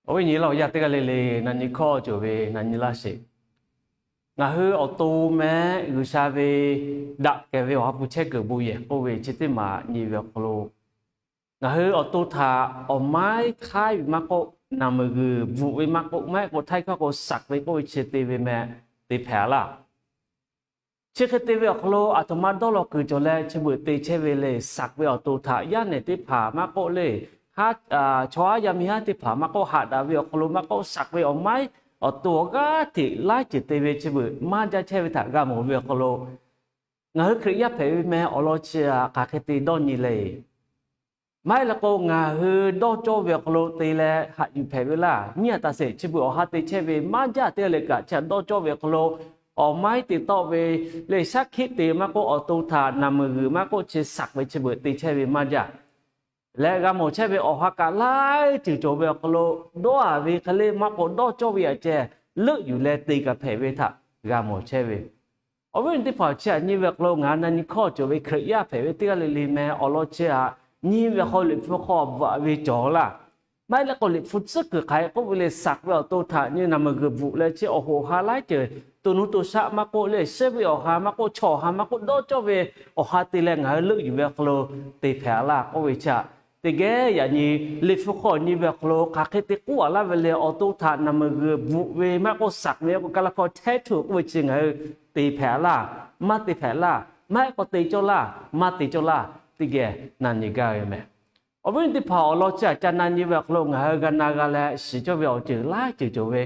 Awˬ viˉ nyi laˇ awˬ yaˇ teˇ g'aˇ le le, na nyi hkawˇ cawˬ ve na nyi laˇ sheˍ. Ngaˬ hui awˬ to meh G'uiˬsha ve daꞈ kehˬ ve awˬ ha hpu chehˇ kuiˬ bon yehˬ k'oˆ ve chi teˇ maˬ nyi ve awˬ hk'aw lo, ngaˬ hui awˬ to htaꞈ awˬ maiˉ hk'aiˉ ve maˇ k'oˆ, naˬ meuˍ g'uiˬ bvuhꞈ ve maˇ k'oˆ, maˇ heˆ k'o htaiˇ hkawˇ k'o saꞈ ve k'oˆ ve chi te ve meh te hpehꞈ laˇ. Chi hk'e te ve awˬ hk'aw lo aˬ htoꞈ ma dawˇ law kuiˬ cawˬ leh chi beuꞈ te chehˇ ve le. Saꞈ ve awˬ to htaꞈ yaˇ nehˬ teˇ hpaˍ maˇ k'oˆ le, chaw haˉ yaˇ miˇ haˉ teˇ hpaˍ maˇ k'oˆ, haꞈ daꞈ ve awˬ hk'aw lo maˇ k'oˆ, saꞈ ve awˬ maiˉ awˬ to awˬ g'aˇ hteꞈ laiˉ ceuˬ te ve chi beuꞈ maˇ jaˇ chehˇ ve htaꞈ g'a mawˬ ve awˬ hk'aw lo, ngaˬ hui Hkriꞈ yaˇ hpehꞈ ve meh awˬ lawn chi hk'aˬ hk'e te dawˇ nyi le. Maˇ heˆ leh k'o, ngaˬ hui dawˇ cawˇ ve awˬ hk'aw lo te leh haꞈ yuˬ hpehꞈ ve laˇ. Nyiˇ a taꞈ sheˍ, chi beuꞈ awˬ ha te chehˇ ve maˇ jaˇ teˇ g'aˇ le kaꞈ, chi htaꞈ dawˇ cawˇ ve awˬ hk'aw lo awˬ maiˉ te tawˆ ve le, shaˉ hkiˆ te maˇ k'oˆ, awˬ to htaꞈ naˬ meuˍ g'uiˬ maˇ k'oˆ, chi saꞈ ve chi beuꞈ te chehˇ ve maˇ jaˇ. Leh g'a mawˬ chehˇ ve awˬ ha kaꞈ laiˉ ceuˬ cawˬ ve awˬ hk'aw lo, dawˇ haˍ ve hk'e le maˇ k'oˆ, dawˇ cawˇ ve aꞈ ceh leuˆ yuˬ leh te kaꞈ hpehꞈ ve htaꞈ g'a mawˬ chehˇ ve. Awˬ viˉ teˇ hpaˍ, chi htaꞈ nyi ve awˬ hk'aw lo ngaˬ hui na nyi hkawˇ cawˬ ve Hkriꞈ yaˇ hpehꞈ ve teˇ g'aˇ le le meh awˬ lawn chi htaꞈ nyi ve awˬ hk'aw lo Liꞈ hpu hk'aw bvuhꞈ ve cawˬ laˇ. Maˇ heˆ leh k'o, Liꞈ hpu tcuhˉ kuiˬ hk'aˬ hk'e k'oˆ ve le, saꞈ ve awˬ to htaꞈ nyi naˬ meuˍ g'uiˬ bvuhꞈ leh chi awˬ hoꞈ awˬ ha laiˉ ceuˬ to nuˇ to shaˆ maˇ k'oˆ le, shehˇ ve awˬ ha maˇ k'oˆ, chaw awˬ ha maˇ k'oˆ, dawˇ cawˇ ve awˬ ha te leh ngaˬ hui leuˆ yuˬ ve awˬ hk'aw lo te hpehꞈ laˇ k'oˆ ve chi htaꞈ teˇ geh yaꞈ nyi Liꞈ hpu hk'aw nyi ve awˬ hk'aw lo hk'aˬ hk'e te k'oˆ a laˇ ve le. Awˬ to htaꞈ naˬ meuˍ g'uiˬ bvuhꞈ ve maˇ k'oˆ, saꞈ ve k'o, Kaˍlaˍhkawˇ tattoo k'oˆ ve chi ngaˬ hui te hpehꞈ laˇ, maˇ te hpehꞈ laˇ, maˇ heˆ k'o te cawˇ laˇ, maˇ te cawˇ laˇ, teˇ geh na nyi gaˇ ve meh. Awˬ viˉ teˇ hpaˍ, awˬ lawn chi htaꞈ ca na nyi ve awˬ hk'aw lo ngaˬ hui g'a na g'a leh shiˍ cawˇ ve awˬ ceuˬ laiˉ ceuˬ cawˬ ve.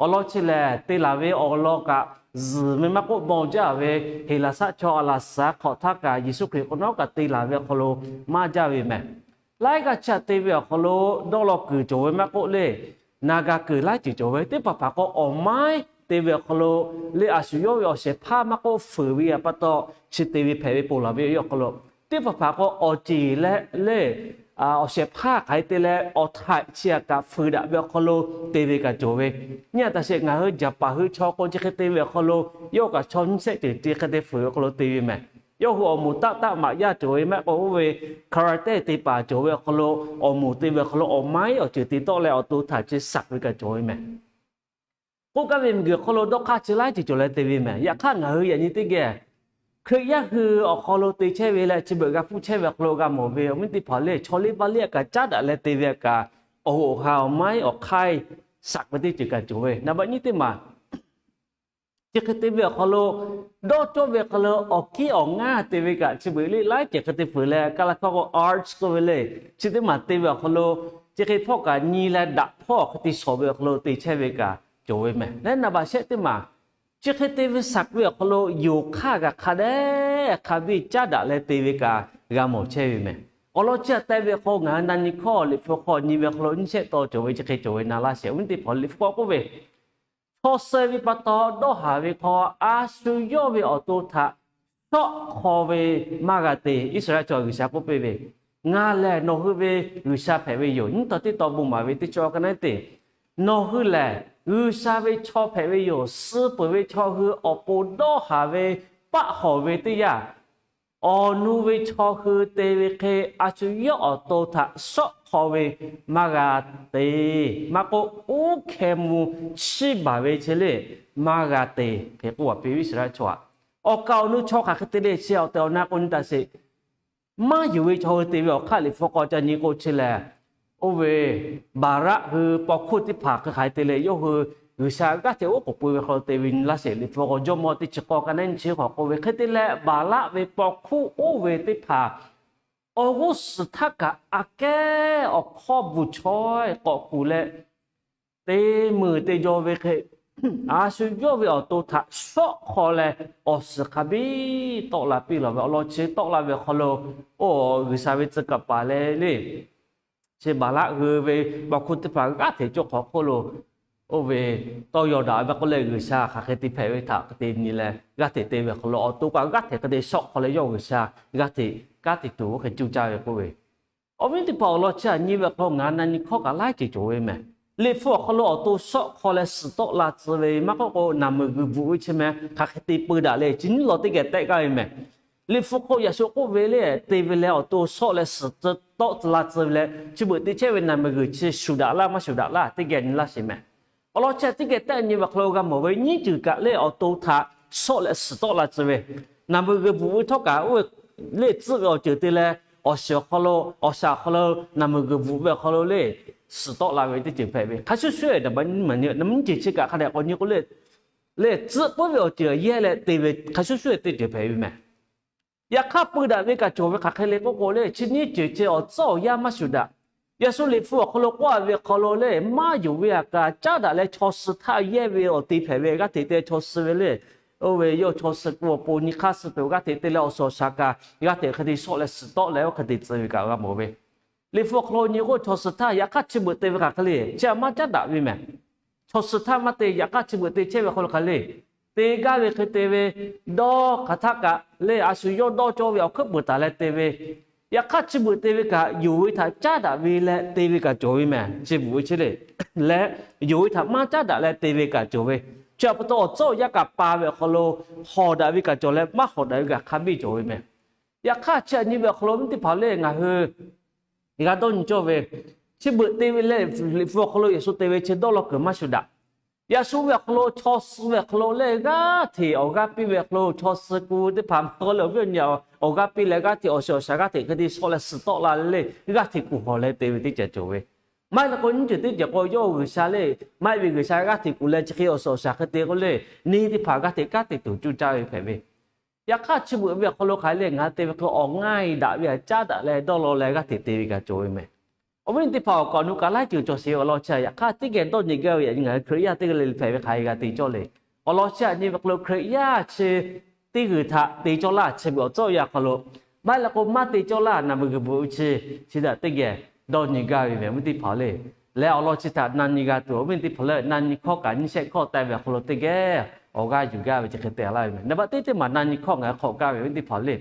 Awˬ lawn chi lehˬ, te laˬ ve awˬ lawn kaꞈ zuhˬ ve maˇ k'oˆ, maw jaˇ ve Heˍlaˍsaˆ chaw a laˬ suhˍ hk'awꞈ htaˇ kaꞈ Yeˍsuˆ Hkriꞈ k'o nawˉ kaꞈ te laˬ ve awˬ hk'aw lo maˇ jaˇ ve meh. Laiˉ g'aˇ chi htaꞈ te ve awˬ hk'aw lo dawˇ law kuiˬ cawˬ ve maˇ k'oˆ le, na g'a kuiˬ laiˉ ceuˬ cawˬ ve. Teˇ hpaˍ hpaˍ k'o, awˬ maiˉ te ve awˬ hk'aw lo le, a shu yawˇ ve awˬ shehˍ hpaˇ maˇ k'oˆ, fuiˍ ve pa taw chi te ve hpehꞈ ve ponˬ laˬ ve awˬ hk'aw lo, teˇ hpaˍ hpaˍ k'o, awˬ ceˬ leh le, awˬ shehˍ hpaˇ hk'aˬ hk'e te leh awˬ htaiꞈ chi htaꞈ kaꞈ fuiˍ daꞈ ve awˬ hk'aw lo te ve kaꞈ cawˬ ve. Nyi a taꞈ sheˍ, ngaˬ hui jaˍ paˍ hui chaw k'o, chi hk'e te ve awˬ hk'aw lo yawˇ kaꞈ chaw nyiˇ shehˆ ceuˬ chi hk'e te fuiˍ ve awˬ hk'aw lo te ve meh. Yawˇ hui awˬ moˍ taˆ taˆ maꞈ yaˇ cawˬ ve maˇ k'oˆ, oˇ ve karate te paˍ cawˬ ve awˬ hk'aw lo awˬ moˍ te ve awˬ hk'aw lo awˬ maiˉ awˬ ceuˬ te tawˆ leh awˬ to htaꞈ chi saꞈ ve kaꞈ cawˬ ve meh. K'oˆ kaˇ ve miˬguiˬ hk'aw lo dawˇ hk'aˇ chi laiˉ ceuˬ cawˬ leh te ve meh. Yaꞈ hk'aˇ, ngaˬ hui yaꞈ nyi teˇ geh Hkriꞈ yaˇ hui awˬ hk'aw lo te chehˇ ve leh chi beuꞈ g'a hpuˇ chehˇ ve awˬ hk'aw lo g'a mawˬ ve, awˬ viˉ teˇ hpaˍ le, chaw liˇ paˇ liˇ a kaꞈ caˉ daꞈ leh te ve a kaꞈ, awˬ hoꞈ awˬ ha awˬ maiˉ awˬ hk'aiˇ saꞈ ve teˇ ceuˬ kaꞈ cawˬ ve. Naˍ baˆ nyiˇ teˇ maˬ, chi hk'e te ve awˬ hk'aw lo, dawˇ cawˇ ve hk'aw lo awˬ kiˉ awˬ ngaˇ te ve kaꞈ chi beuꞈ le, laiˉ ceuˬ hk'e te fuiˍ leh, Kaˍlaˍhkawˇ k'o arts k'oˆ ve le, chi teˇ maˬ te ve awˬ hk'aw lo, chi hk'e hpawˇ kaꞈ nyi leh daꞈ hpawˇ hk'e te shawˍ ve awˬ hk'aw lo te chehˇ ve kaꞈ cawˬ ve meh. Leh naˍ baˆ shehˆ teˇ maˬ, chi hk'e te ve saꞈ ve awˬ hk'aw lo yonˍ hk'aˇ g'a hk'a dehꞈ hk'a biˇ caˉ daꞈ leh te ve kaꞈ g'a mawˬ chehˇ ve meh. Awˬ lawn chi htaꞈ te ve hk'aw ngaˬ hui na nyi hkawˇ Liꞈ hpu hk'aw nyi ve hk'aw lo nyiˇ shehˆ taw cawˬ ve chi hk'e cawˬ ve na laˇ sheˍ. Awˬ viˉ teˇ hpaˍ, Liꞈ hpu hk'aw k'oˆ ve, chaw suh ve pa taw dawˇ haˍ ve hk'aw a shu yawˇ ve awˬ to htaꞈ shawˆ hk'aw ve maˇ g'a te. Iˉsaˍreˍlaˆ chaw G'uiˬsha k'oˆ piˇ ve, Ngaˬ lehˬ nawˬ hui ve G'uiˬsha hpehꞈ ve yoˬ. Nyiˇ taw teˇ taw bon maˍ ve teˇ chaw hk'a naˉ te, nawˬ hui lehˬ G'uiˬsha ve chaw hpehꞈ ve yoˬ. Suh peuˬ ve chaw hui awˬ pon dawˇ haˍ ve, paˆ hawˍ ve teˇ yanˇ, awˬ nu ve chaw hui te ve hk'e a shu yawˇ awˬ to htaꞈ shawˆ hk'aw ve maˇ g'a te, maˇ k'oˆ, uˉ hkeh mvuh chiˇ baˬ ve che le maˇ g'a te, hk'e k'oˆ a piˇ ve Iˉsaˍreˍlaˆ chaw aꞈ. Awˬ kaˍ awˬ nu chaw hk'aˬ hk'e te le chi awˬ tehˬ awˬ na k'o nyi taˍ sheˍ. Maˇ yonˍ ve chaw hui te ve awˬ hk'aˇ Liꞈ hpu hk'aw ca nyi k'o chi lehˬ, oˇ ve Baˍlaˆ hui paw hkuˇ teˇ hpaˍ hk'e hk'aˬ hk'e te leh yawˇ hui G'uiˬsha g'aˇ hteꞈ oˉ k'oˍ pui ve hk'aw lo te ve nyi laˇ sheˍ. Liꞈ hpu hk'aw Jawˇmawˇ teˇ chi k'awˇ hk'a naˉ nyi chi hk'aw k'oˆ ve, hk'e te leh Baˍlaˆ ve paw hkuˇ oˇ ve teˇ hpaˍ awˬ g'uˇ suhˍ htaˇ kaꞈ aꞈ kehˉ awˬ hkawˇ bvuhˬ chaweh k'awꞈ kuˬ leh, te meuˍ te jaw ve hk'e a shu yawˇ ve awˬ to htaꞈ shawˆ hk'aw leh awˬ suhˍ hk'a biˇ tawˆ la piˇ lawˬ ve awˬ lawn chi tawˆ la ve awˬ hk'aw lo, oˇ G'uiˬsha ve tcuh kaˍ paˍ leh le, chi Baˍlaˆ hui ve paw hkuˇ teˇ hpaˍ g'aˇ hteꞈ cawˇ hk'awꞈ hk'oˆ lo, oˇ ve tawˇ yaw daꞈ ve k'oˆ leh G'uiˬsha hk'aˬ hk'e te hpehꞈ ve htaꞈ hk'e te nyi leh g'aˇ hteꞈ te ve awˬ hk'aw lo awˬ to kaꞈ g'aˇ hteꞈ hk'e te shawˆ hk'aw leh yawˇ G'uiˬsha g'aˇ hteꞈ kanˉ te tuˬ oˇ hk'e cuˇ caˇ ve k'oˆ ve, awˬ viˉ teˇ hpaˍ, awˬ lawn chi htaꞈ nyi ve awˬ hk'aw lo ngaˬ na nyi hkawˇ kaꞈ laiˉ ceuˬ cawˬ ve meh. Liꞈ hpu awˬ hk'aw lo awˬ to shawˆ hk'aw leh suhˍ tawˆ la tcuh ve maˇ k'oˆ k'o, naˬ meuˍ g'uiˬ bvuhꞈ ve chi meh hk'aˬ hk'e te peu daꞈ le chi nyiˇ law teˇ geh tehˆ gaˇ ve meh. Liꞈ hpu hk'aw yaꞈ shu k'oˆ ve lehˬ, te ve leh awˬ to shawˆ leh suhˍ tawˆ la tcuh ve leh, chi beuꞈ te chehˇ ve naˬ muiˬ g'uiˬ chi shuˍ daꞈ laˇ maˇ shuˍ daꞈ laˇ teˇ geh nyi laˇ sheˍ mehˍ. Awˬ lawn chi teˇ geh tehˆ nyi ve awˬ hk'aw lo g'a mawˬ ve nyiˉ ceuˬ kaꞈ lehˬ, awˬ to htaꞈ shawˆ leh suhˍ tawˆ la tcuh ve, naˬ muiˬ g'uiˬ bvuhꞈ ve htawˇ kaꞈ oˇ ve lehˬ tcuhˆ ve awˬ ceuˬ te leh, awˬ shiˍ awˬ hk'aw lo, awˬ shaˍ awˬ hk'aw lo naˬ muiˬ g'uiˬ bvuhꞈ ve awˬ hk'aw lo lehˬ, suhˍ tawˆ la ve teˇ ceuˬ hpehꞈ ve hk'a shuˍ shuˍ, naˬ muiˬ nyiˇ ceuˬ chi kaꞈ hk'a dehꞈ k'awꞈ nyi k'o lehˬ, lehˬ tcuhˆ puiˉ ve awˬ ceuˬ yehˇ leh te ve hk'a shuˍ shuˍ teˇ ceuˬ hpehꞈ ve mehˍ. Yaꞈ hk'aˇ, pui daꞈ ve kaꞈ cawˬ ve hk'aˬ hk'e le k'oˆ k'o lehˬ, chi nyiˇ ceuˬ chi awˬ tcuhˉ awˬ yanˇ maˇ shuˍ daꞈ. Yaꞈ shu Liꞈ hpu awˬ hk'aw lo k'oˆ a ve awˬ hk'aw lo lehˬ, maˇ yonˍ ve aꞈ kaꞈ caˉ daꞈ leh chaw suh htaˇ yehˇ ve awˬ te hpehꞈ ve g'aˇ hteꞈ te chaw suh ve lehˬ, oˇ ve yawˇ chaw suh k'o awˬ pon nyi hk'aˇ suh tuˬ g'aˇ hteꞈ te leh awˬ shiˍ awˬ shaˍ kaꞈ g'aˇ hteꞈ hk'e te shawˆ leh suhˍ tawˆ leh oˇ hk'e te tcuh ve kaꞈ g'a mawˬ ve. Liꞈ hpu awˬ hk'aw lo nyi k'o chaw suh htaˇ yaꞈ hk'aˇ chi beuꞈ te ve hk'aˬ hk'e le, chi a maˇ caˉ daꞈ ve mehˍ. Chaw suh htaˇ maˇ te, yaꞈ hk'aˇ chi beuꞈ te chehˇ ve awˬ hk'aw lo hk'aˬ le, te gaˇ ve hk'e te ve, dawˇ hk'aˬ htaˇ kaꞈ lehˬ, a shu yawˇ dawˇ cawˇ ve awˬ hkuiˉ peuˬ taˍ leh te ve, yaꞈ hk'aˇ chi beuꞈ te ve kaꞈ yonˍ ve htaꞈ caˉ daꞈ ve leh te ve kaꞈ cawˬ ve mehˍ. Chi beuꞈ ve chi le, leh yonˍ ve htaꞈ maˇ caˉ daꞈ leh te ve kaꞈ cawˬ ve, chi pa taw awˬ tcuhˉ awˬ yanˇ kaꞈ pa ve awˬ hk'aw lo hawˍ daꞈ ve kaꞈ cawˬ leh maˇ hawˍ daꞈ ve kaꞈ hk'a biˇ cawˬ ve mehˍ. Yaꞈ hk'aˇ chi aꞈ nyi ve awˬ hk'aw lo viˉ teˇ hpaˍ lehˬ, ngaˬ hui g'a dawˇ nyi cawˇ ve, chi beuꞈ te ve lehˬ, Liꞈ hpu awˬ hk'aw lo yaꞈ shu te ve chi dawˇ law kuiˬ maˇ shuˍ daꞈ. Yaꞈ shu ve awˬ hk'aw lo chaw suh ve awˬ hk'aw lo lehˬ, g'aˇ hteꞈ awˬ g'aˇ piˇ ve awˬ hk'aw lo chaw suh k'o teˇ hpaˍ hk'aw lehˬ awˬ viˉ awˬ nyi awˬ g'aˇ piˇ leh g'aˇ hteꞈ awˬ shiˍ awˬ shaˍ g'aˇ hteꞈ hk'e te shawˆ leh suhˍ tawˆ la leh, g'aˇ hteꞈ kuˬ hawˍ leh te ve teˇ ceuˬ cawˬ ve. Maˇ heˆ leh k'o nyiˇ ceuˬ teˇ ceuˬ k'o yawˇ G'uiˬsha lehˬ, maˇ heˆ ve G'uiˬsha g'aˇ hteꞈ kuˬ leh chi hk'e awˬ shiˍ awˬ shaˍ hk'e te k'o lehˬ, neˇ teˇ hpaˍ g'aˇ hteꞈ kanˉ te tuˬ cuˇ caˇ ve hpehꞈ ve. Yaꞈ hk'aˇ chi beuꞈ ve awˬ hk'aw lo hk'aˬ hk'e le, ngaˬ hui te ve hk'e awˬ ngaˇ e daꞈ ve htaꞈ caˉ daꞈ leh dawˇ law leh g'aˇ hteꞈ te ve kaꞈ cawˬ ve mehˍ. Awˬ viˉ teˇ hpaˍ awˬ kaˍ awˬ nu kaꞈ laiˉ ceuˬ cawˬ sheˍ ve awˬ lawn chi yaꞈ hk'aˇ teˇ geh dawˇ nyi gaˇ ve yaꞈ nyi ngaˬ hui Hkriꞈ yaˇ teˇ g'aˇ le le hpehꞈ ve hk'aˬ hk'e g'a te cawˇ le. Awˬ lawn chi aꞈ nyi ve hk'aw lo Hkriꞈ yaˇ chi teˇ g'uiˬ htaꞈ te cawˇ laˇ chi beuꞈ awˬ tcuhˉ awˬ yanˇ hk'aw lo, maˇ heˆ leh k'o maˇ te cawˇ laˇ naˬ muiˬ g'uiˬ bvuhꞈ ve chi, chi htaꞈ teˇ geh dawˇ nyi gaˇ ve mehˍ viˉ teˇ hpaˍ le. Leh awˬ lawn chi htaꞈ na nyi g'a tuˬ awˬ viˉ teˇ hpaˍ le, na nyi hkawˇ kaꞈ nyiˇ shehˆ hkawˇ te ve awˬ hk'aw lo teˇ geh awˬ g'aˇ yuˬ gaˇ ve chi hk'e te laˇ ve mehˍ. Naˍ baꞈ teˇ teˇ maˬ na nyi hkawˇ ngaˬ hui hk'awꞈ gaˇ ve viˉ teˇ hpaˍ le.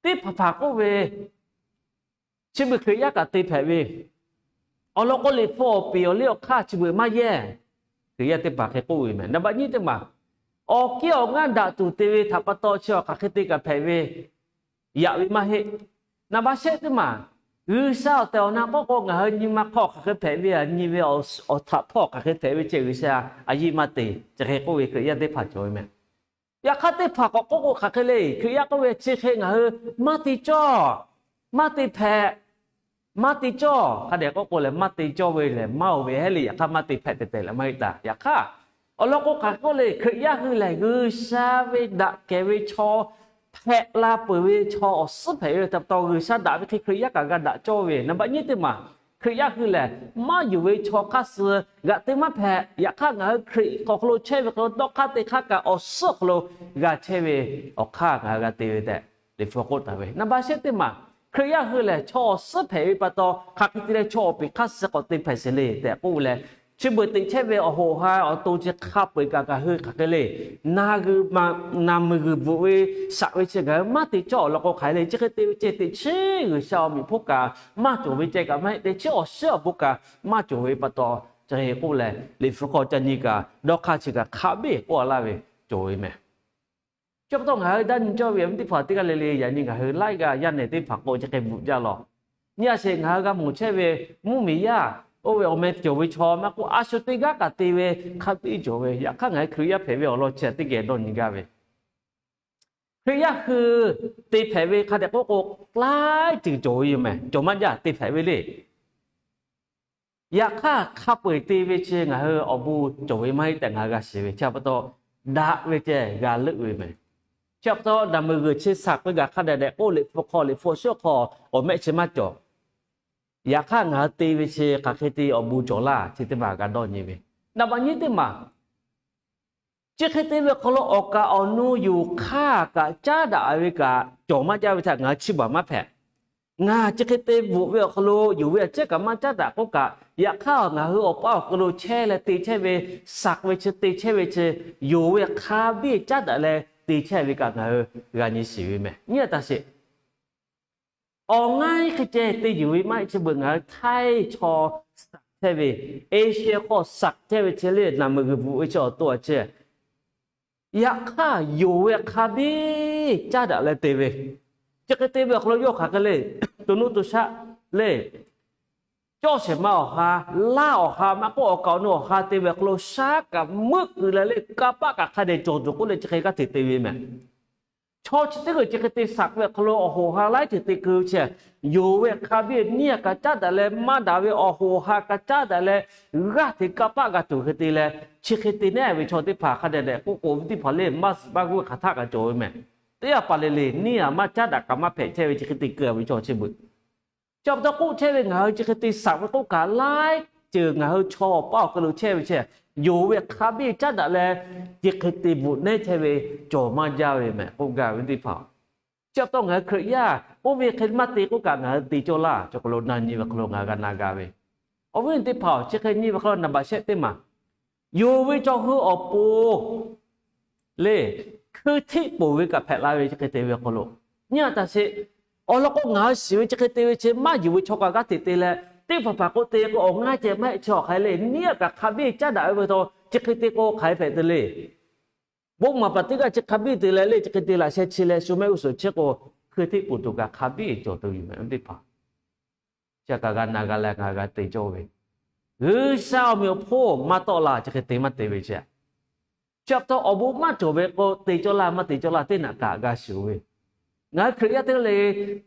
Teˇ hpaˍ hpaˍ k'oˆ ve, chi beuꞈ Hkriꞈ yaˇ kaꞈ te hpehꞈ ve, awˬ lawn k'o Liꞈ hpu awˬ peˍ awˬ liˇ awˬ hk'aˇ chi beuꞈ maˇ yehˇ. Hkriꞈ yaˇ teˇ hpaˍ hk'e k'oˆ ve mehˍ. Naˍ baꞈ nyiˇ teˇ maˬ, awˬ kiˇ awˬ ngaˇ daꞈ tuˬ te ve htaꞈ pa taw chi awˬ hk'aˬ hk'e te kaꞈ hpehꞈ ve, yaꞈ ve maˇ heˆ. Naˍ baꞈ shehˆ teˇ maˬ, G'uiˬsha awˬ tehˬ awˬ na k'oˆ k'o ngaˬ hui nyi ma hk'aw hk'aˬ hk'e hpehꞈ ve, nyi ve awˬ htaꞈ hpawˇ hk'aˬ hk'e hpehꞈ ve ceh G'uiˬsha a yiˇ maˇ te, chi hk'e k'oˆ ve Hkriꞈ yaˇ teˇ hpaˍ cawˬ ve mehˍ. Yaꞈ hk'aˇ teˇ hpaˍ k'awꞈ k'oˆ k'o hk'aˬ hk'e le, Hkriꞈ yaˇ k'oˆ ve chi hk'e ngaˬ hui maˇ te cawˇ, maˇ te hpehꞈ, maˇ te cawˇ hk'a dehꞈ k'oˆ k'o lehˬ, maˇ te cawˇ ve lehˬ maˇ oˬ ve heˆ le. Yaꞈ hk'aˇ maˇ te hpehꞈ tehꞈ tehꞈ leh maˇ heˆ taˍ. Yaꞈ hk'aˇ awˬ lawn k'o hk'aˬ hk'e k'oˆ le, Hkriꞈ yaˇ hui lehˬ G'uiˬsha ve daꞈ kehˬ ve chaw hpehꞈ la peuˬ ve chaw awˬ suhˉ hpehꞈ ve htaꞈ pa taw G'uiˬsha daꞈ ve hk'e Hkriꞈ yaˇ kaꞈ g'a daꞈ cawˇ ve. Naˍ baꞈ nyiˇ teˇ maˬ, Hkriꞈ yaˇ hui lehˬ maˇ yonˍ ve chaw hk'aˇ suh g'aꞈ te maˇ hpehꞈ. Yaꞈ hk'aˇ ngaˬ hui Hkriꞈ hk'aw lo chehˇ ve hk'aw lo dawˇ hk'aˇ te hk'aˇ kaꞈ awˬ suhˉ awˬ hk'aw lo g'a chehˇ ve awˬ hk'aˇ ngaˬ hui g'a te ve tehꞈ Liꞈ hpu k'oˆ taˍ ve. Naˍ baꞈ shehˆ teˇ maˬ, Hkriꞈ yaˇ hui lehˬ chaw awˬ suhˉ hpehꞈ ve pa taw hk'aˬ hk'e te leh chaw awˬ peˍ hk'aˇ suh k'awꞈ te hpehꞈ sheˍ le tehꞈ k'oˆ ve leh, chi beuꞈ teꞈ chehˇ ve awˬ hoꞈ ha awˬ to chi hk'a peu-eˬ kaꞈ ngaˬ hui hk'aˬ hk'e le, naˬ muiˬ g'uiˬ bvuhꞈ ve shaꞈ ve chi ngaˬ hui maˇ te cawˇ awˬ lawn k'o hk'aˬ hk'e le, chi hk'e te ve ceh teꞈ chiˉ G'uiˬsha awˬ meꞈ hpawˇ kaꞈ maˇ cawˬ ve ceh kaꞈ maˇ heˆ, teꞈ chiˉ awˬ shiˉ awˬ bon kaꞈ maˇ cawˬ ve pa taw, chi hk'e k'oˆ leh Liꞈ hpu hk'aw ca nyi kaꞈ dawˇ hk'aˇ chi kaꞈ hk'a biˇ k'oˆ a laˇ ve cawˬ ve mehˍ. Chi pa taw ngaˬ hui daꞈ nyi cawˇ ve viˉ teˇ hpaˍ teˇ g'aˇ le le yaꞈ nyi ngaˬ hui laiˉ g'aˇ yaˇ nehˬ teˇ hpaˍ k'o chi hk'e bvuhꞈ jaˇ lawˬ. Nyi a sheˍ ngaˬ hui g'a mawˬ chehˇ ve mvuhˇmiˬ yaˇ, oˇ ve awˬ meh cawˬ ve chaw maˇ k'oˆ, a shu teˇ g'aˇ kaꞈ te ve hk'a biˇ cawˬ ve. Yaꞈ hk'aˇ ngaˬ hui Hkriꞈ yaˇ hpehꞈ ve awˬ lawn chi teˇ geh dawˇ nyi gaˇ ve. Hkriꞈ yaˇ hui te hpehꞈ ve hk'a dehꞈ k'oˆ k'o, laiˉ ceuˬ cawˬ ve yoˬ mehˍ. Cawˬ maˇ jaˇ te hpehꞈ ve le. Yaꞈ hk'aˇ hk'a peu-eˬ te ve chi ngaˬ hui awˬ bon cawˬ ve maˇ heˆ tehꞈ ngaˬ hui g'a shiˍ ve. Chi pa taw daꞈ ve ceh g'a leuˆ ve mehˍ. Chi pa taw naˬ muiˬ g'uiˬ chi shaˍ k'oˆ gaˬ hk'a dehꞈ dehꞈ k'oˆ Liꞈ hpu hk'aw Liꞈ hpu awˬ shiˉ hk'aw awˬ mehˆ chi maˇ cawˬ. Yaꞈ hk'aˇ ngaˬ hui te ve chi hk'aˬ hk'e te awˬ bon cawˬ laˇ chi teˇ maˬ g'a dawˇ nyi ve. Naˍ baꞈ nyiˇ teˇ maˬ, chi hk'e te ve awˬ hk'aw lo awˬ kaˍ awˬ nu yoˬ hk'aˇ kaꞈ caˉ daꞈ ve kaꞈ cawˬ maˇ jaˇ ve htaꞈ ngaˬ hui chiˇ baˬ maˇ hpehꞈ. Ngaˬ chi hk'e te bvuhꞈ ve awˬ hk'aw lo yonˍ ve awˬ cehˉ kaꞈ maˇ caˉ daꞈ k'oˆ kaꞈ, yaꞈ hk'aˇ ngaˬ hui awˬ paˇ awˬ hk'aw lo chehˇ leh te chehˇ ve, shaˍ ve chi te chehˇ ve chi yonˍ ve hk'a biˇ caˉ daꞈ leh te chehˇ ve kaꞈ ngaˬ hui g'a nyi shiˍ ve mehˍ. Nyi a taꞈ sheˍ. Awˬ ngaˇ hk'e ceh te yuˬ ve maˇ heˆ, chi beuꞈ ngaˬ hui Htaiˇ chaw shaˍ chehˇ ve, Eˇshiˇ hk'aw shaˍ chehˇ ve chi le naˬ muiˬ g'uiˬ bvuhꞈ ve chi awˬ to a chehˇ Yaꞈ hk'aˇ, yonˍ ve hk'a biˇ caˉ daꞈ leh te ve, chi hk'e te ve awˬ hk'aw lo yawˇ hk'aˬ hk'e le, to nuˇ to shaˆ le, cawˇ shehˍ ma awˬ ha, laˇ awˬ ha, maˇ k'oˆ awˬ kaˍ awˬ nu awˬ ha te ve awˬ hk'aw lo shaˉ kaꞈ meuˆ keu leh le, kanˇ paˆ kaꞈ hk'a dehꞈ cawˬ tuˬ k'oˆ leh chi hk'e g'aˇ hteꞈ te ve meh. Chaw chi teˇ g'uˬ chi hk'e te shaꞈ ve awˬ hk'aw lo awˬ hoꞈ ha laiˉ ceuˬ te keu ve chi, yonˍ ve hk'a biˇ neˇ haiˬ kaꞈ caˉ daꞈ leh, maˇ daꞈ ve awˬ hoꞈ ha kaꞈ caˉ daꞈ leh, g'aˇ hteꞈ kanˇ paˆ g'a tuˬ hk'e te leh, chi hk'e te nehˉ ve chaw teˇ hpaˍ hk'a dehꞈ dehꞈ k'oˆ k'o ve teˇ hpaˍ le, maˇ zuhꞈ maˇ g'uˇ hk'aˬ htaˆ kaꞈ cawˬ ve meh. Teˇ g'aˇ paˍ le le neˇ haiˬ maˇ caˉ daꞈ kaꞈ maˇ hpehꞈ chehˇ ve chi hk'e te keu ve chaw chi beuꞈ. Chi pa taw k'oˆ chehˇ ve, ngaˬ hui chi hk'e te shaꞈ ve k'oˆ kaꞈ laiˉ ceuˬ ngaˬ hui chaw awˬ paˇ awˬ hk'aw lo chehˇ ve chi, yonˍ ve hk'a biˇ caˉ daꞈ leh, chi hk'e te bvuhꞈ nehˉ chehˇ ve cawˬ maˇ jaˇ ve meh k'oˆ gaˇ ve teˇ hpaˍ. Chi pa taw ngaˬ hui Hkriꞈ yaˇ oˇ ve hk'e maˇ te k'oˆ kaꞈ ngaˬ hui te cawˇ laˇ. Chaw hk'aw lo na nyi ve hk'aw lo ngaˬ hui g'a na g'a ve, awˬ viˉ teˇ hpaˍ-oˬ, chi hk'e nyi ve hk'aw lo naˍ baꞈ shehˆ teˇ maˬ, yonˍ ve chaw hui awˬ pon le, hkui htiˆ poˬ ve kaꞈ hpehꞈ la ve chi hk'e te ve awˬ hk'aw lo, nyi a taˍ sheˍ. Awˬ lawn k'o, ngaˬ hui shiˍ ve chi hk'e te ve chi maˇ yonˍ ve chaw kaꞈ g'aˇ hteꞈ te leh, teˇ hpaˍ hpaˍ k'oˆ te k'o, awˬ ngaˇ ceh maˇ heˆ chi awˬ hk'aˬ hk'e le, neˇ haiˬ kaꞈ hk'a biˇ caˉ daꞈ ve pa taw, chi hk'e te k'o hk'aˬ hk'e hpehꞈ te le. Bon maˍ paˍ teˇ g'aˇ chi hk'a biˇ te leh le, chi hk'e te laꞈ sheh chi leh shu mehˆ g'uˇ suhˍ chehˇ k'o, hkui htiˆ poˬ tuˬ kaꞈ hk'a biˇ cawˬ tuˬ yoˬ meh teˇ hpaˍ. Chi kaꞈ g'a na g'a leh ngaˬ hui g'a te cawˇ ve, G'uiˬsha awˬ meꞈ awˬ hponˇ maˇ tawˆ la chi hk'e te maˇ te ve chi, chi pa taw awˬ bon maˇ cawˬ ve k'o, te cawˇ laˇ maˇ te cawˇ laˇ teˇ naꞈ kaꞈ g'a shuˍ ve. Ngaˬ hui Hkriꞈ yaˇ teˇ g'aˇ le le,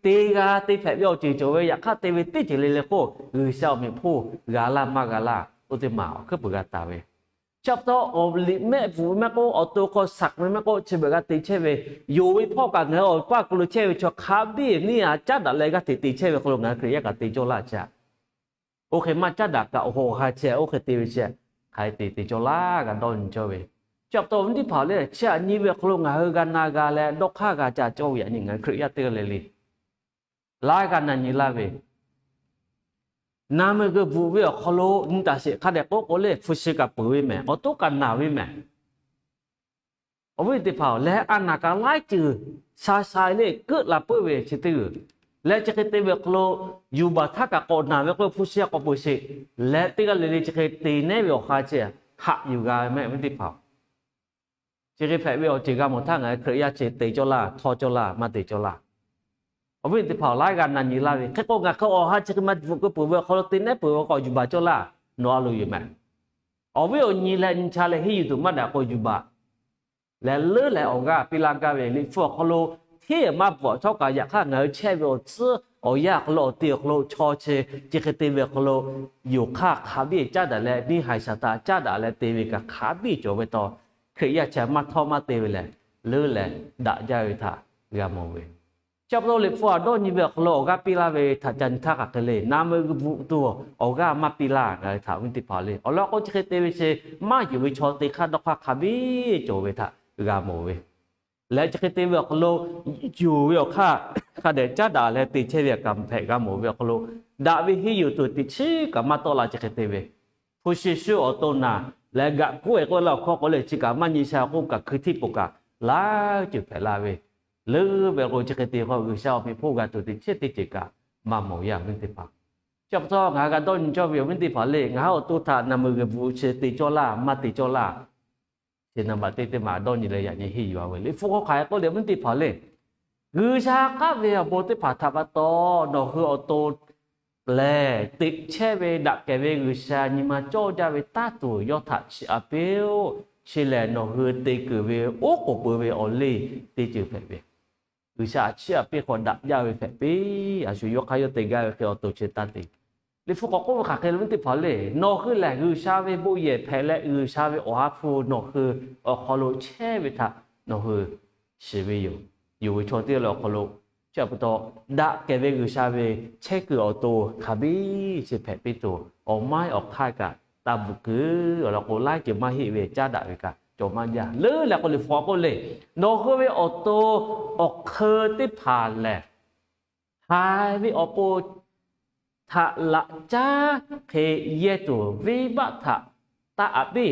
te g'a te hpehꞈ ve awˬ ceuˬ cawˬ ve, yaꞈ hk'aˇ te ve teˇ ceuˬ le le k'o, G'uiˬsha awˬ meꞈ hponˇ g'a laˇ maˇ g'a laˇ, oˇ teˇ maˬ awˬ hkuiˉ puiˍ g'a taˍ ve. Chi pa taw awˬ liꞈ mehˆ bvuhꞈ ve maˇ k'oˆ, awˬ to hk'aw shaꞈ ve maˇ k'oˆ, chi beuꞈ g'a te chehˇ ve, yonˍ ve hpawˇ kaꞈ ngaˬ hui awˬ paˇ hk'aw lo chehˇ ve chaw hk'a biˇ neˇ haiˬ caˉ daꞈ leh g'aˇ hteꞈ te chehˇ ve hk'aw lo ngaˬ hui Hkriꞈ yaˇ kaꞈ te cawˇ laˇ chi. Oˇ hk'e maˇ caˉ daꞈ kaꞈ awˬ hoꞈ ha chi oˇ hk'e te ve chi, hk'aˬ hk'e te te cawˇ laˇ g'a dawˇ nyi cawˇ ve. Chi pa taw awˬ viˉ teˇ hpaˍ le, chi aꞈ nyi ve awˬ hk'aw lo ngaˬ hui g'a na g'a leh dawˇ hk'aˇ g'a ca cawˇ ve yaꞈ nyi ngaˬ hui Hkriꞈ yaˇ teˇ g'aˇ le le, laiˉ g'a na nyi laˇ ve, naˬ meuˍ g'uiˬ bvuhꞈ ve awˬ hk'aw lo nyi taˍ sheˍ hk'a dehꞈ k'oˆ k'o le, hpu shi kaꞈ peuˬ ve mehˍ, awˬ to kaꞈ naˬ ve mehˍ. Awˬ viˉ teˇ hpaˍ-oˬ, leh a naˬ kaꞈ laiˉ ceuˬ sha sha le keuˆ la peuˬ ve chi teˇ g'uˬ, leh chi hk'e te ve awˬ hk'aw lo yuˬ baˬ htaˇ kaꞈ k'awꞈ naˬ ve k'o, hpu shi k'awꞈ peuˬ sheˍ. Leh teˇ g'aˇ le le chi hk'e te nehˉ ve awˬ ha chi haꞈ yuˬ g'a ve mehˍ awˬ viˉ teˇ hpaˍ-oˬ. Chi hk'e hpehꞈ ve awˬ ceuˬ g'a mawˬ htaˇ ngaˬ hui Hkriꞈ yaˇ chi te cawˇ laˇ, htawˇ cawˇ laˇ, maˇ te cawˇ laˇ. Awˬ viˉ teˇ hpaˍ-oˬ, laiˉ g'a na nyi laˇ ve hk'e k'o, ngaˬ hk'e awˬ ha chi hk'e maˇ bvuhꞈ keu peuˬ ve awˬ hk'aw lo te nehˉ peuˬ ve k'awꞈ yuˬ baˬ cawˇ laˇ, nawˬ a loˍ yoˬ mehˍ. Awˬ viˉ awˬ nyi leh nyi cha leh henˇ yuˬ tuˬ maˇ daꞈ k'o yuˬ baˬ leh leuˉ leh awˬ g'aˇ piˇ laˇ gaˇ ve Liꞈ hpu awˬ hk'aw lo, hteˇ maˇ bvuhꞈ htawˇ kaꞈ yaꞈ hk'aˇ ngaˬ hui chehˇ ve awˬ tcuhˉ awˬ yanˇ awˬ hk'aw lo awˬ te awˬ hk'aw lo chaw chi, chi hk'e te ve awˬ hk'aw lo, yonˍ hk'aˇ hk'a biˇ caˉ daꞈ leh neˇ haiˬ shaˍ htaꞈ caˉ daꞈ leh te ve kaꞈ hk'a biˇ cawˬ ve taw, Hkriꞈ yaˇ chi maˇ htawˇ maˇ te ve lehˬ, leuˉ leh daꞈ jaˇ ve htaꞈ g'a mawˬ ve. Chi pa taw Liꞈ hpu aꞈ dawˇ nyi ve awˬ hk'aw lo awˬ g'aˇ piˇ laˇ ve htaꞈ ca nyi htaˇ hk'aˬ hk'e le, naˬ meuˍ g'uiˬ bvuhꞈ tuˬ awˬ g'aˇ maˇ piˇ laˇ ngaˬ hui htaꞈ awˬ viˉ teˇ hpaˍ le. Awˬ lawn k'o, chi hk'e te ve chi maˇ yonˍ ve chaw te hk'aˇ dawˇ hk'aˇ hk'a biˇ cawˬ ve htaꞈ g'a mawˬ ve. Leh chi hk'e te ve awˬ hk'aw lo, yonˍ ve awˬ hk'aˇ hk'a dehꞈ caˉ daꞈ leh te chehˇ ve kaꞈ hpehꞈ g'a mawˬ ve awˬ hk'aw lo, daꞈ ve henˇ yuˬ tuˬ teꞈ chiˉ kaꞈ maˇ tawˆ la chi hk'e te ve. Hpu shi shu awˬ to naˬ leh gaꞈ kuˉ e k'oˆ laˇ awˬ hkawˇ k'o leh chi kaꞈ maˇ nyi sha k'oˆ kaꞈ hkui htiˆ poˬ kaꞈ laiˉ ceuˬ hpehꞈ la ve. Leuˉ ve k'o, chi hk'e te k'o G'uiˬsha awˬ meꞈ hponˇ g'a tuˬ teꞈ chiˉ teˇ ceuˬ kaꞈ maˇ mawˬ yaˇ awˬ viˉ teˇ hpaˍ. Chi pa taw ngaˬ hui g'a dawˇ nyi cawˇ ve awˬ viˉ teˇ hpaˍ le, ngaˬ hui awˬ to htaꞈ naˬ meuˍ g'uiˬ bvuhꞈ chi te cawˇ laˇ maˇ te cawˇ laˇ, chi naˍ baꞈ teˇ teˇ maˬ dawˇ nyi leh yaꞈ nyi henˇ yuˬ a ve Liꞈ hpu hk'aw hk'aˬ hk'e k'oˆ le awˬ viˉ teˇ hpaˍ le. G'uiˬsha k'aˉ ve awˬ bon teˇ hpaˍ htaꞈ pa taw nawˬ hui awˬ to lehˬ, teꞈ chehˇ ve daꞈ kehˬ ve G'uiˬsha nyi ma cawˇ jaˇ ve taˇ tuˬ yawˇ htaꞈ chiˇ aꞈ piˇ-oˆ. Chi lehˬ, nawˬ hui te keunˍ ve oˉ k'oˍ peuˬ ve awˬ liˇ teˇ ceuˬ hpehꞈ ve, G'uiˬsha a chiˇ aꞈ piˇ hk'awꞈ daꞈ jaˇ ve hpehꞈ piˇ. A shu yawˇ hk'aˇ yawˇ te gaˇ ve hk'e awˬ to chi taˇ te. Liꞈ hpu k'awꞈ k'oˆ ve hk'aˬ hk'e le awˬ viˉ teˇ hpaˍ le, nawˬ hui lehˬ G'uiˬsha ve bon yehˬ hpehꞈ leh G'uiˬsha ve awˬ ha hpu nawˬ hui awˬ hk'aw lo chehˇ ve htaꞈ nawˬ hui shiˍ ve yoˬ. Yonˍ ve chaw teˇ g'aˇ le awˬ hk'aw lo, chi pa taw daꞈ kehˬ ve G'uiˬsha ve chehˇ kuiˬ awˬ to hk'a biˇ chi hpehꞈ piˇ tuˬ, awˬ maiˉ awˬ hk'aˇ kaꞈ taˇ bvuhꞈ kuiˬ awˬ lawn k'o, laiˉ ceuˬ maˇ heˆ ve caˉ daꞈ ve kaꞈ cawˬ maˇ jaˇ. Leuˉ leh k'o Liꞈ hpu k'oˆ le, nawˬ hui ve awˬ to awˬ hk'eun teˇ hpaˍ lehˬ, haiˬ ve awˬ pon htaꞈ laꞈ caˉ hk'e yehˇ tuˬ venˇbaˆ htaꞈ taˇ aꞈ piˇ.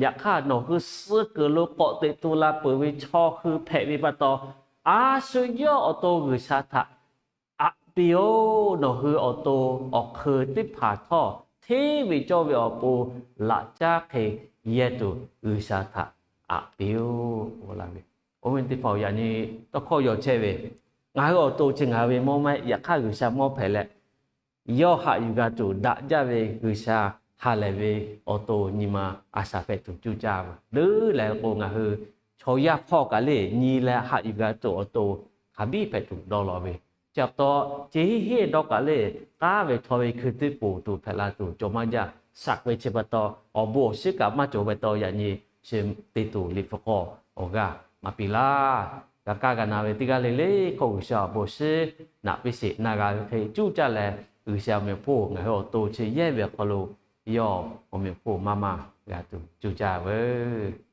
Yaꞈ hk'aˇ, nawˬ hui suh kuiˬ lo k'awꞈ teꞈ tu la peuˬ ve chaw hui hpehꞈ ve pa taw, a shu yawˇ awˬ to G'uiˬsha htaꞈ aꞈ piˇ-oˆ. Nawˬ hui awˬ to awˬ hk'eun teˇ hpaˍ htawˇ, hteˇ ve cawˇ ve awˬ pon laꞈ caˉ hk'e yehˇ tuˬ G'uiˬsha htaꞈ aꞈ piˇ-oˆ k'oˆ laˇ ve. Oˇ ve teˇ hpaˍ-oˬ, yaꞈ nyi tawˇ hkawˇ yaw chehˇ ve, ngaˬ hui awˬ to chi ngaˬ hui ve mawˇ maˇ heˆ. Yaꞈ hk'aˇ G'uiˬsha mawˇ hpehꞈ leh, yawˇ haꞈ yuˬ g'a tuˬ daꞈ jaˇ ve G'uiˬsha ha lehˬ ve awˬ to nyi ma a shaꞈ hpehꞈ tuˬ cuˇ caˇ ve. Leuˉ leh k'o, ngaˬ hui chaw yaˇ hk'awˇ kaꞈ le nyi leh haꞈ yuˬ g'a tuˬ awˬ to hk'aˬ biˇ hpehꞈ tuˬ dawˇ law ve. Chi pa taw, chi hiˉ hiˉ dawˇ kaꞈ le, k'aˉ ve htaw ve hkui teˇ poˍ tuˬ hpehꞈ la tuˬ cawˬ maˇ jaˇ. Shaꞈ ve chi pa taw, awˬ bon awˬ shiˉ kaꞈ maˇ cawˬ ve pa taw, yaꞈ nyi chi te tuˬ liꞈ hpu hk'aw awˬ g'aˇ maˇ piˇ laˇ. G'a kaˇ g'a na ve teˇ g'aˇ le le hk'oˆ, G'uiˬsha awˬ bon awˬ shiˉ naꞈ piˇ sheˍ. Na g'a ve hk'e cuˇ caˇ leh, G'uiˬsha awˬ meꞈ awˬ hponˇ ngaˬ hui awˬ to chi yehˇ ve awˬ hk'aw lo yawˇ awˬ meꞈ awˬ hponˇ maˇ maˇ g'a tuˬ cuˇ caˇ veuˬ.